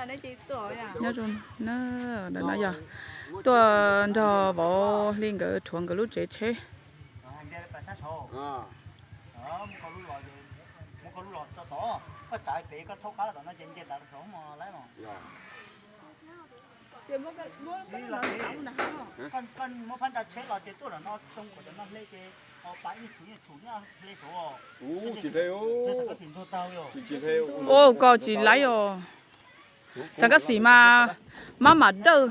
Nyob zoo na, ntawm no yog tuaj nrog vauv Hli nkawd rhuav nkawd lub tsev tsheb. Ua koj tsis laib os. Xav kab xim mas mab mam dawj.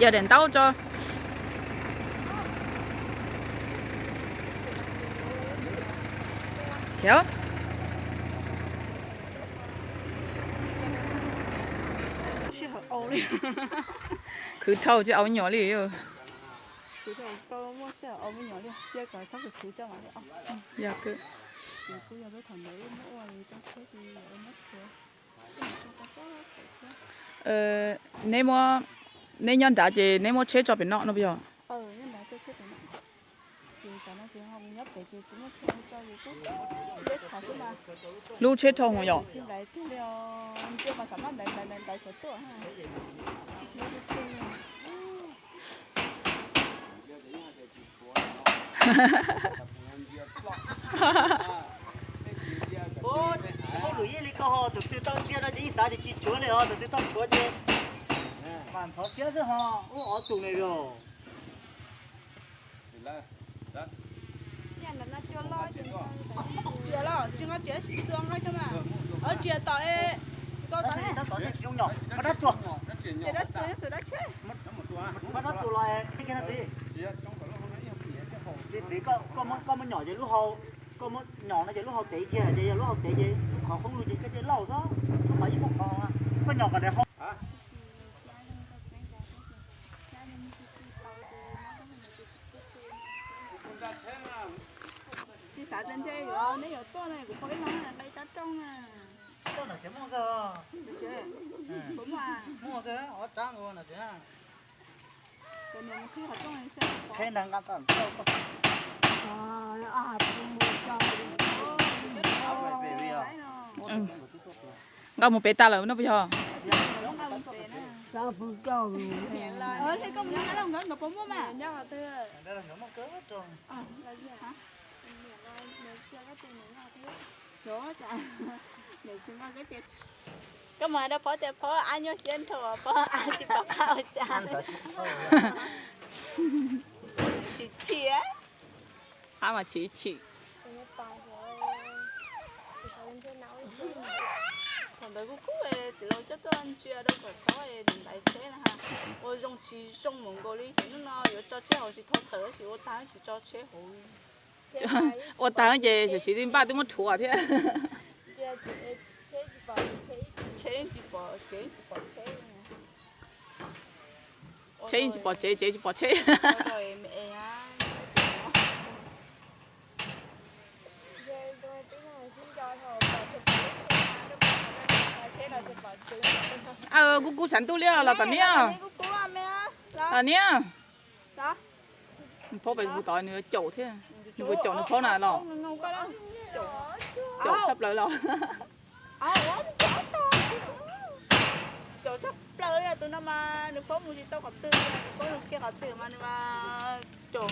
Yog daim ntaub tso. Khiav. Khwv dhau tsis au me nyuam li. Neb muab, neb nyob nrad ces neb muab tsheb tso pem no no puas yog? Hlub tsheb dhau mus yom. Hauj lwm yeej li ko ho, tus twg tau ntsia no ces yeej xav tias tsis tshuav li os, tus twg tau tshuav ces mam ntxhov siab xwb ho, ub ob tug ne yog. Cia los tsis nqa riam sib txuas nqa cov mas, ov riam tom tsis tau tom ne. Dab txuas, dab txuas, dab tsheb. Dab txuas los txiv, txiv, koj muab nyom ces lub hau, koj muab nyom no ces lub hau tev kiag ces yog lub hau tev ces lub qhov qoob lug ces koj cia lauj xwb, lub qhov ib muab qhov, koj nyom kom nws hau. Tsis xav tias ntshe yuav, neb yuav tuaj no kuv pom ib leeg nqe rab rooj na. Tuaj no tsev muaj kawg. Muaj kawg, ob rab nkaus no tsev. Qheb nrag nqa tau. Nqa mus pem tas lawm no puas yog? Koj mus hais rau Phob tias Phob, ab nyuaj siab nrho, Phob ab tsis pom qab ua cas. Chim chim, ab mas chim chim. Thaum ntawd kuj kub, txiv laus coj tuaj ntsia rau kom txhob ntaiv tsheb na ha. Ua zoo tsis zoo mus nkaus li, ces hnub no yuav tso tsheb hauv tsis tau thawm, tsis ua tag tsis tso tsheb hauv. Ua tag ces tam sim npaj twb muab rhuav thiab. Tsheb tsis pom, tsheb tsis pom, tsheb tsis pom, tsheb. Tsheb yeej tsis pom tsev, tsev tsis pom tsheb. Kub kub tshav ntuj li los tom niab. Tom niab. Nws phaub pem kuv tod nws caum thiab. Nws puas caum nws phaub na los? Caum tshaj plaws los? Caum tshaj plaws li tus no mas nws phaub mus tsis tau qhov twg, nws phaub mus kiag qhov twg mas nws mas caum.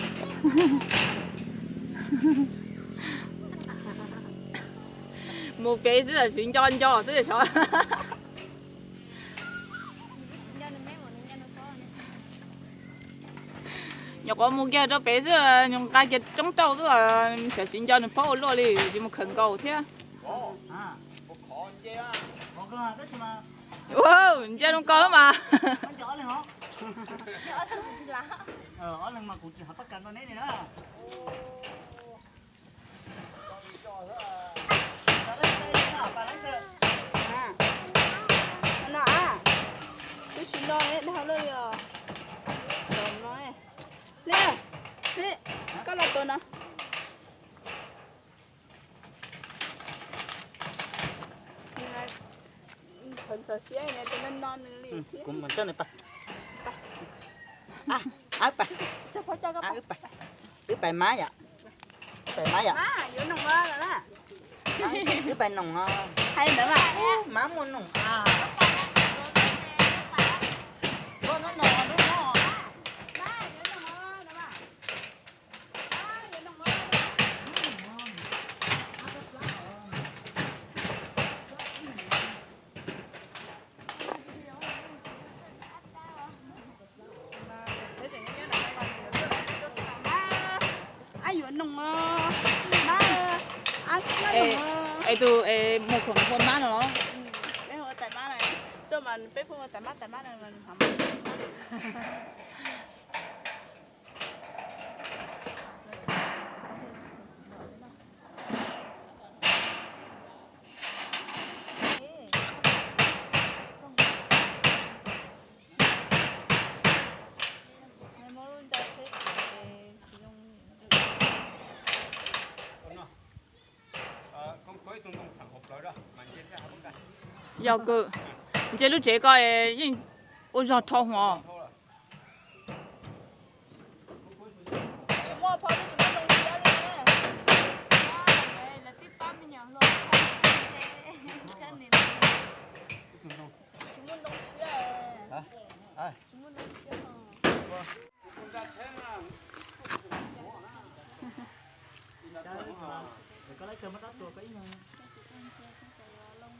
Mus pem xwb siv nco nco xwb sov. Nyuam qhuav mus kiag rau pem xwb, nqa kiag roob rauj xwb los xav siv nco nws phaub ua luaj li, tsis mus khawm nkaus thiab. Ntsia zoo ko mas. No, twb tsis no, dhau lawm os. No, koj los tua no. Qhov ntxhov siab tus no no nws li thiab. Kuv mus coj nws pais. Wb pais, wb pais mab yom. Wb pais mab yom. Wb pais noom os. Mab muaj noom a. Ab yuav noom os. Mab, ab, es tus es mus khoom hu mab no los? Peb hu tais mab na, tuaj mas peb pheej hu tais mab tais mab no. Yog kawg, ntsia lub tsev ko yeej ua zog dhau hwv.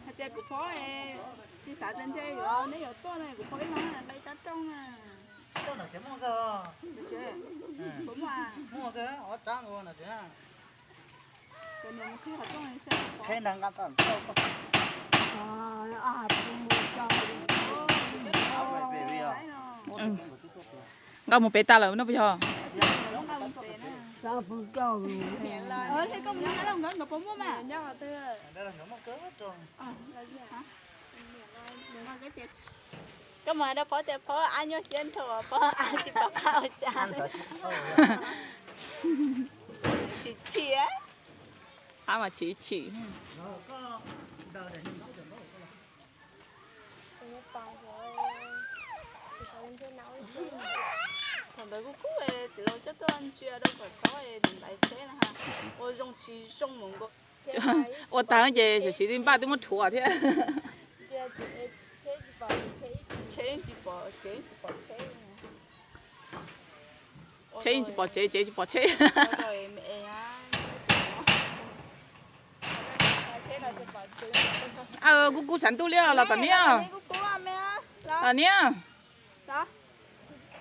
Hais tias kuv phob, tsis xav tias ntshe yuav, neb yuav tuaj no, kuv phob ib leeg nqa ib rab rooj na. Muaj, muaj ob rab nkaus na. Nqa mus pem tas lawm no puas yog? Koj mus hais rau phob tias phob, ab nyuaj siab nrho, phob, ab tsis pom qab ua cas. Chim chim, ab mas chim chim. Thaum ntawd kuj kub, txiv laus coj tuaj ntsia rau kom txhob ntais tsheb na ha. Ua zoo tsis zoo mus nkaus. Ua tag ces tam sim npaj twb muab rhuav thiab. Tsheb tsis pom, tsheb tsis pom tsheb. Tsheb yeej tsis pom tsev, tsev tsis pom tsheb. Kuj kub tshav ntuj li los tom niab. Tom niab.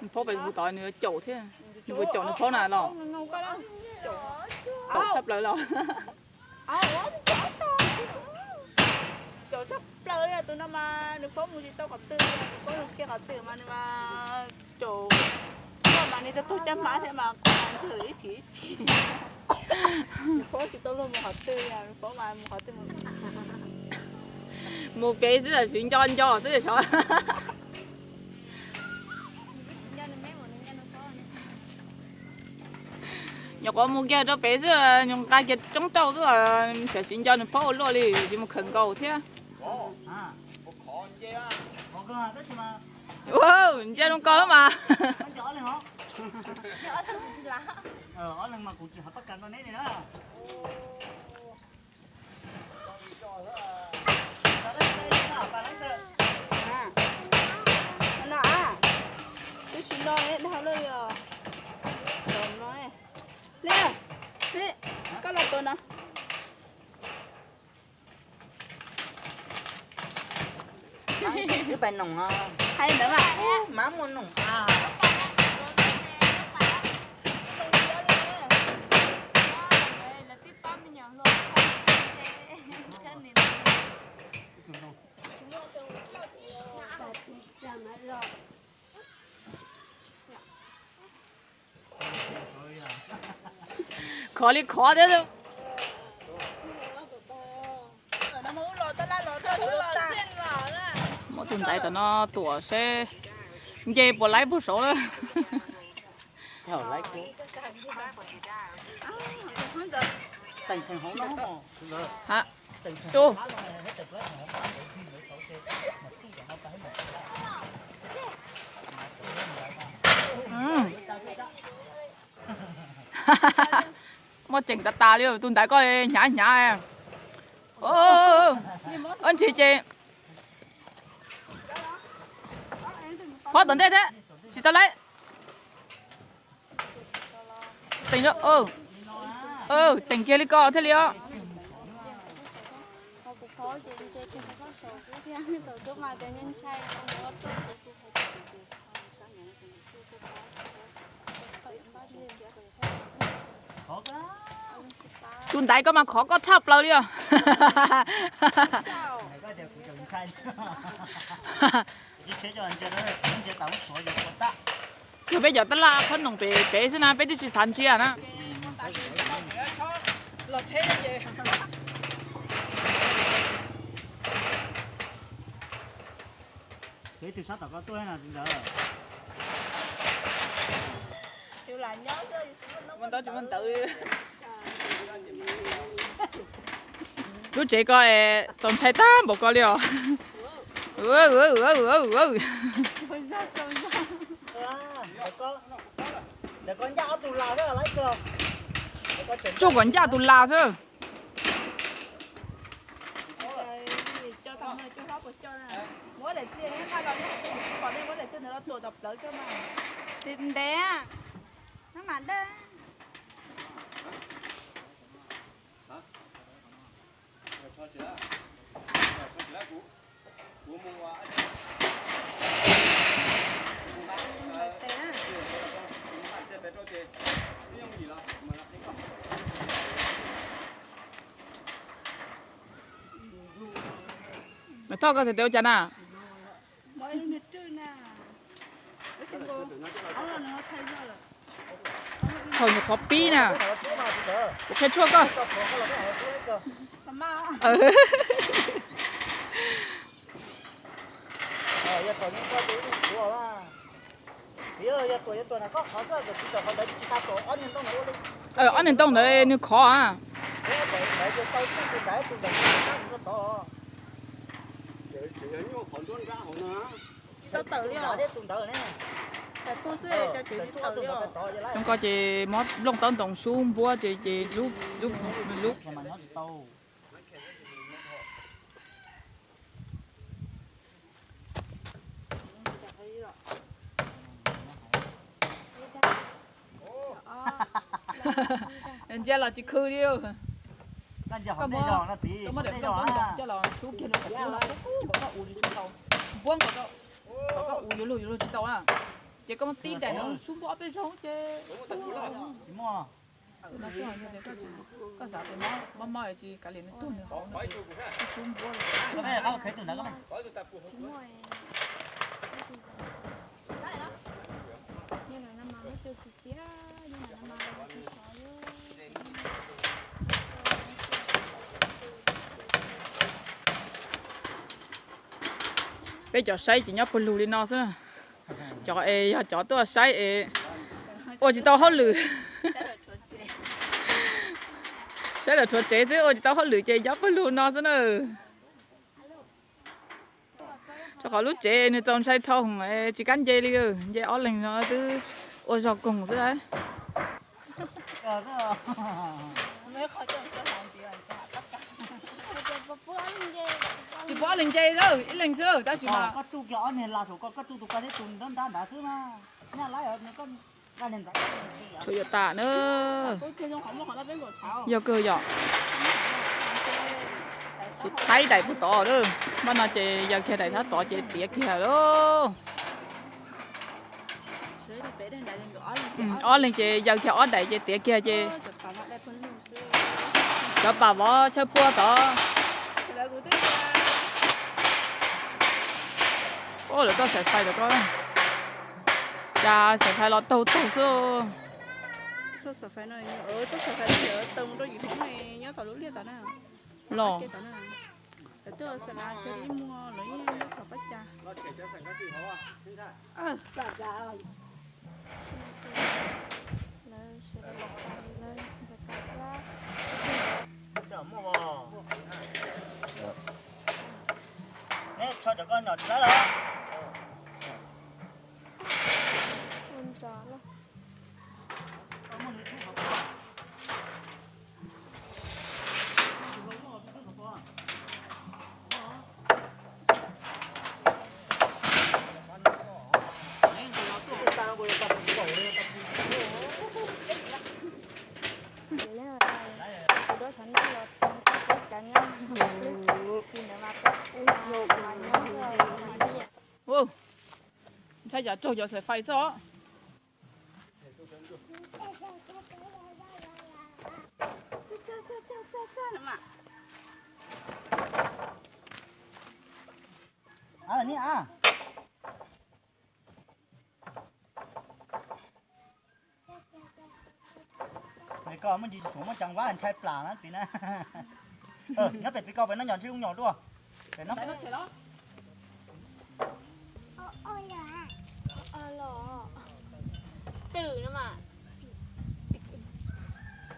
Nws phob pem kuv tod nws yuav caum thiab. Nws puas caum nws phob na los? Caum tshaj plaws los. Caum tshaj plaws li tus no mas nws phob mus tsis tau qhov twg, nws phob mus kiag qhov twg mas nws mas caum. Koj mas nws tau tug caj hmab thiab mas kuv mas ntswg lawm ib chim ib chim. Nws phob tsis tau luag mus qhov twg, nws phob mas mus qhov twg mus. Mus pem xwb, tam sim nco nco xwb sov. Nyuam qhuav mus kiag rau pem xwb, nyuam nqa kiag roob rauj xwb, tam sim nco nws phob ua luaj li, tsis mus khawm nkaus thiab. Ua, ntsia zoo kawg mas. No, twb tsis no, dhau lawm os. Tos no, koj los tos no. Wb pais noom os. Hais ntawd mas. Mab muaj noom a. Khov li khov thiab. Muab tus ntaiv tom no tuam seb nce puas laib puag saud lawm. Ha. Tus. Muaj tseem tas tas li, tus ntawd koj hnyav hnyav. Ntshis ces pob tom ntej thiab, tsis tau lawm. Teem, teem kiag li ko thiaj li os. Tus ntaiv koj mas khov koj tshaj plaws li os. Yog peb cov tab laj qhob noom pem pem xwb na, peb twb tsis xav ntsia na. Tus sab tom ko tuaj no ntawd. Lub tsev ko txaus ntshai tag npaum ko li os. Tsuag kom ncaj tus las xwb. Ntev, no mas dawb. Thoj, koj txhais tes ua cas na? Thaum nyuam qhuav pib na, kuv qhia tshuaj koj. Ob niag ntoo ntawd nws khov a. Tsis tau tawm li os. Tawm pug xwb, cov tsev tsis tawm li os. Cov ko ces mob nplooj taub ntoo sub npuab ces ces lub lub lub. Ntsia los tsis khw li. Koj muab, koj muab daim nplooj taub ntoo coj los sub kiag rau qhov xub no, kom koj ua li tsis tau. Npuab nkaus rau, kom koj ua yuav luag yuav luag tsis tau na. Ces koj muab tib daim no sub npuab ob peb zaug ces. Koj xav tias mob mob tsis kav liam nws tuag nws haus no, koj sub npuab. Peb cov saib ces nyob pawg lug li no xwb. Cov es yog cov tuaj saib es ua tsis tau hauj lwm. Saib lawv rhuav tsev xwb, ua tsis tau hauj lwm ces nyob pawg lug no xwb na. Rau qhov lub tsev nws txaus ntshai dhau, tsis kam nce li, nce ob leeg no twb ua zog koog xwb. Tsis pub ob leeg nce lawm, ib leeg xwb tab sis mas. Tshuav yuav tas na. Yog kawg yom. Xub thaib daim puag tod lawm, npaj no ces yog kiag daim sab tod ces tiav kiag lawm. Ob leeg ces yog kiag ob daim ces tiav kiag ces cov pam vov chaw puag tod. Lawv txoj xaim fais lawm ko, cas xaim fais los taug taug xwb. Txoj xaim fais no, txoj xaim fais no yog taug mus rau yim hoob nyob tom lub liaj tod na. Los Neb tso cov koj nyom tsis laib los? Yam raug cov xaim fais xwb os. Koj muaj ntsis tsuav muaj ceev vab ntshai plam na txiv na. Nyob pem txiv koj pem no nyom ntshe lub nyom dua. Twm no mas.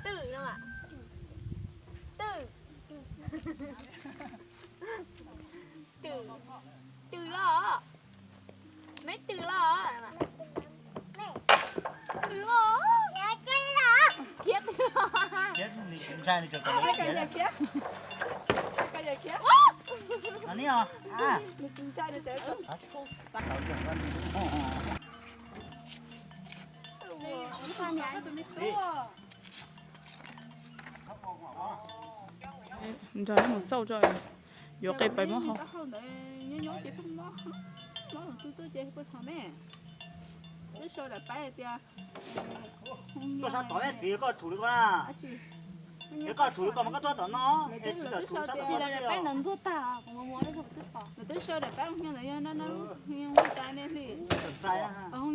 Twm no mas. Twm. Twm. Twm los. Meb twm los. Twm los. Khiav twm los. Khiav, nws tsis ntshai, nws tseem kom khiav. Khiav, khiav. Nws tsis ntshai, nws tseem Nrog neb mus xauj tso, yuav qe pais mob hau. Tuaj sab tod txiv, koj tshum li koj na. Yog koj tshum li koj mas koj tuaj tom no. Nws twb sau daim pab ntawd ntxuag tag, nws twb sau daim pab ntawd yog no,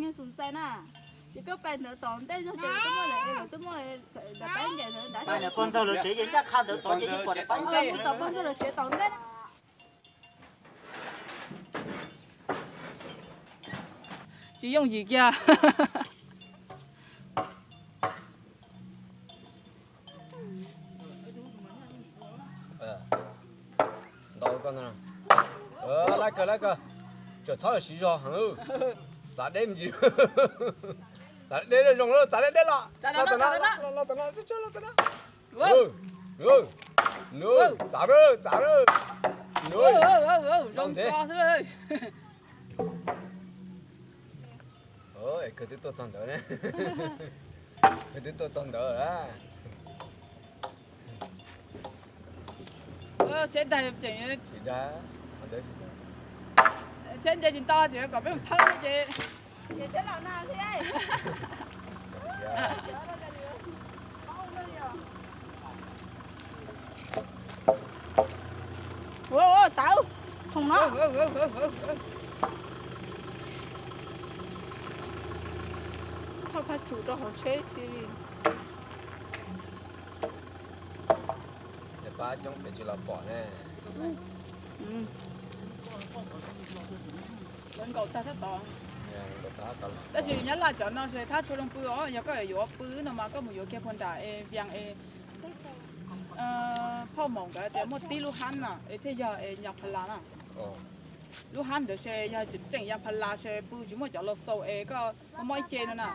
yog xum ntxais na. Ces koj pais ntawd tom ntej zog ces lawv twb muaj, lawv twb muaj daim pab ncaim ntawd nrad. Pais ntawd pog ntxawg lawv tsev ces ncaj qha ntawd tod ces yeej pom daim pab ntawd. Mus tom pog ntxawg lawv tsev tom ntej na. Tsis yooj yim kiag. Ntau koj ntag. Lab kawg lab kawg. Tseem txhob siv zog heev. Txav deb me ntsis. Txav deb zoo, txav deb deb los. Los tom no, los tom no, los tom no. Txav lawm, txav lawm. Zoo ntev. Kawg twb tuaj txog ntawd, kawg twb tuaj txog ntawd lawm. Tsheb daig tseem, tsheb nce tsis tau ces kom peb mus thawb ces. Ua, ua, tawv, thoom no. Thauj phaj tsum rau hauv tsheb si. Pab coob pem tsis los pom ne. Lawv nkaum tag sab tod. Tab sis nyob Laj cov no es thab tshuav zoo pw os, yog koj yuav pw no mas koj mus yuav kiag puag nram es vias es phauj maum nkawd tias muaj tib lub hab no es thiaj yog es yas pha las na. Lub hab ntawd es yog tseem yas pha las es pw tsis muaj cov los xaus es koj mob mob ib ce no na.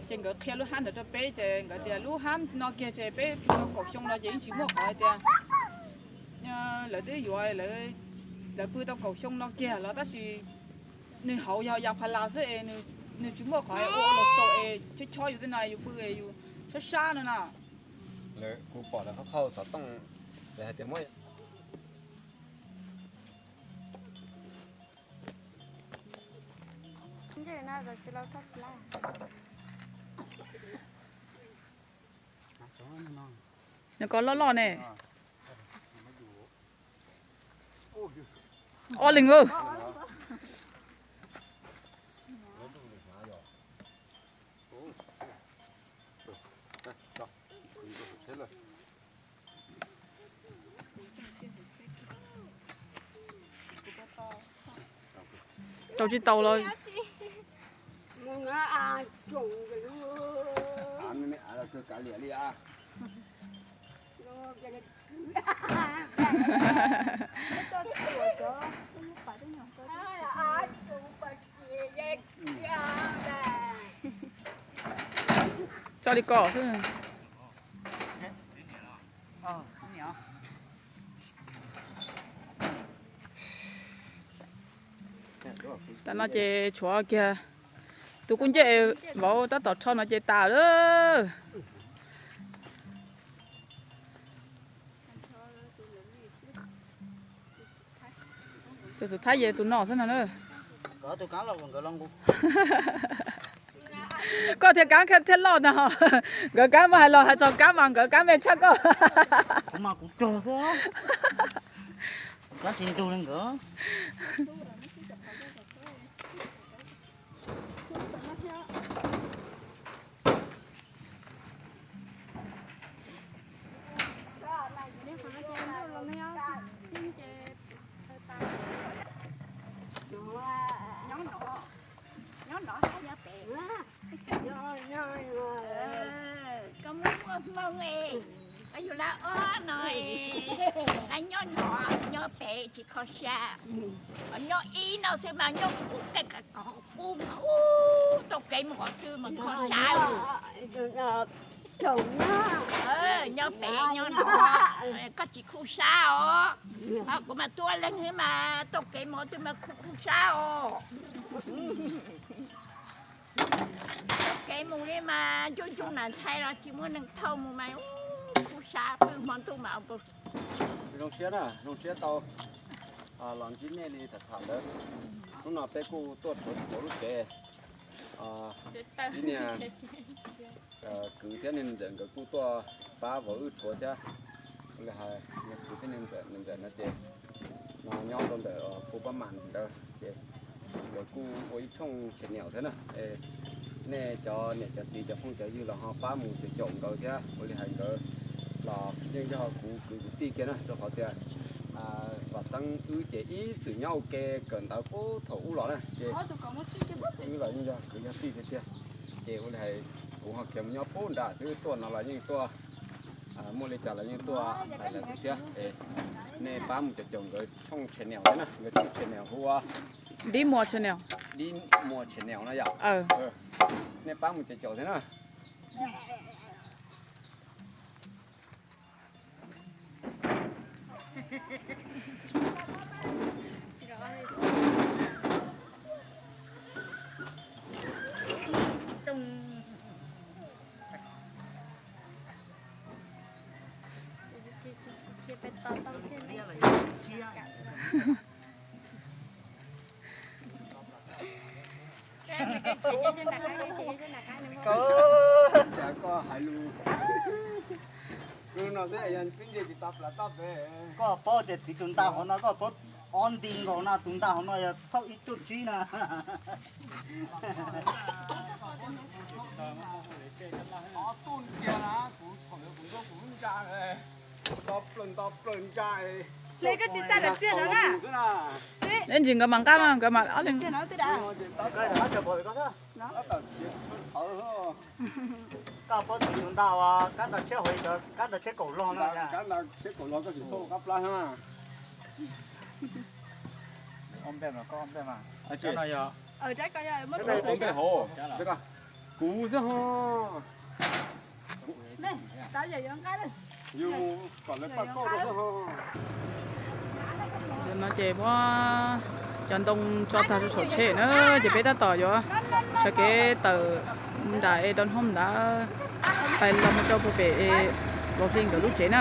Ces nkawd qhia lub hab ntawd rau peb ces nkawd tias lub hab no kiag es peb pw tau kaum xyoo no ces yeej tsis muaj qhov hais tias lawv twb yuav lawv pw tau kaum xyoo no kiag los tab sis nws hauv yog yas pha las xwb es nws tsis muaj qhov ua los xaus es chob chob yus tej no yus pw es yus sab sab no na. Kuv pom lawv qhau qhau xov tooj hais tias muab Nws ko loj loj ne. Ob leeg. Tau tsis tau los. Tso li ko xwb. Tam no ces tshuav kiag tus kub ncej vauv tab tom rho no ces tas lawm. Tus xub thab ces tus no xwb no na. Koj thiab kab thiaj loj ntag. Nkawd kab muaj hais los hais txog kab mas nkawd kab me tshaj koj. Nyob no, nyob pem. Koj muaj muaj hmoo es, koj yug lab ob no es, nyob no, nyob pem tsis kho sab. Nyob ib no xwb mas nyob kuv tej ka kov qub mas ub tau kev mus qhov twg mas kho sab. Nyob pem nyob no, koj tsis khuj sab os. Kuv mas tuaj leej xwb mas tau kev mus qhov twg mas khuj khuj sab os. Tau kev mus li mas ncuj ncuj nam ntxhais los tsis muaj neeg thauj mus mas ub khuj sab pw hmo ntuj mas. Zoo siab na, zoo siab tau los ntsib nej li tham tham ntawd. Hnub no peb kuj tuaj rhuav rhuav lub tsev. Ib niag kwv thiab niag ntxawm nkawd kuj tuaj pab vauv wb rhuav thiab. Ua li hais niag kwv thiab niag ntxawm, niag ntxawm no ces no nyob rau ntawm Phu Pab Mas ntawd ces nkawd kuj ua ib tshooj channel thiab na. Nej cov niam cov txiv cov phooj cov ywg los ho pab mus caum caum nkawd thiab. Ua li hais nkawd los yeej yog kuv kwv kuv tij kiag na, rau qhov tias Vam Xeeb wb ces ib txwm nyob ua ke kawm ntawv puag thaum ub los na ces wb los yeej yog kwv yog tij tiag tiag. Ces ua li hais kuv ho khiav mus nyob puag nram xwb, tuaj no los yeej tuaj, muaj li cas los yeej tuaj xaiv lawv xwb thiab. Nej pab mus caum caum nkawd tshooj channel thiab na, nkawd tshooj channel hu ua Dib Muas channel. Dib Muas channel no yom. Nej pab mus caum caum thiab na. Koj hais lus no xwb, twb nce tsis tau plaws toj pem. Koj paub tias txiv tus ntaj hauv no, koj paub ob nti nkaus no, tus ntaj hauv no yog thauj ib tug tsib na. Ob tug tiag na, kuv thaum ntawd kuv nrog kuv lub ntsa, nto plaws nto plaws ntsa. Li koj tsis xa daim txiag no na. Ib ntsis nkawd mam nqa mas nkawd mam ob leeg. Koj paub txiv tus ntaj uas kab ntawv tshiab hauv, kab ntawv tshiab kaum lo no. Kab ntawv tshiab kaum lo koj tsis txhob ua qab plab na. Ob npej mas, koj ob npej mas. Ob npej hauv. Kuv xwb ho. Yus kom lawv pab koj xwb ho. No ces muab cov ntoo tso tag rau saum tsheb na, ces peb tab tom yuav sawv kev tawm nram es rau hnub ntawd pais los mus rau puag pem es Vauv Hli nkawd lub tsev na.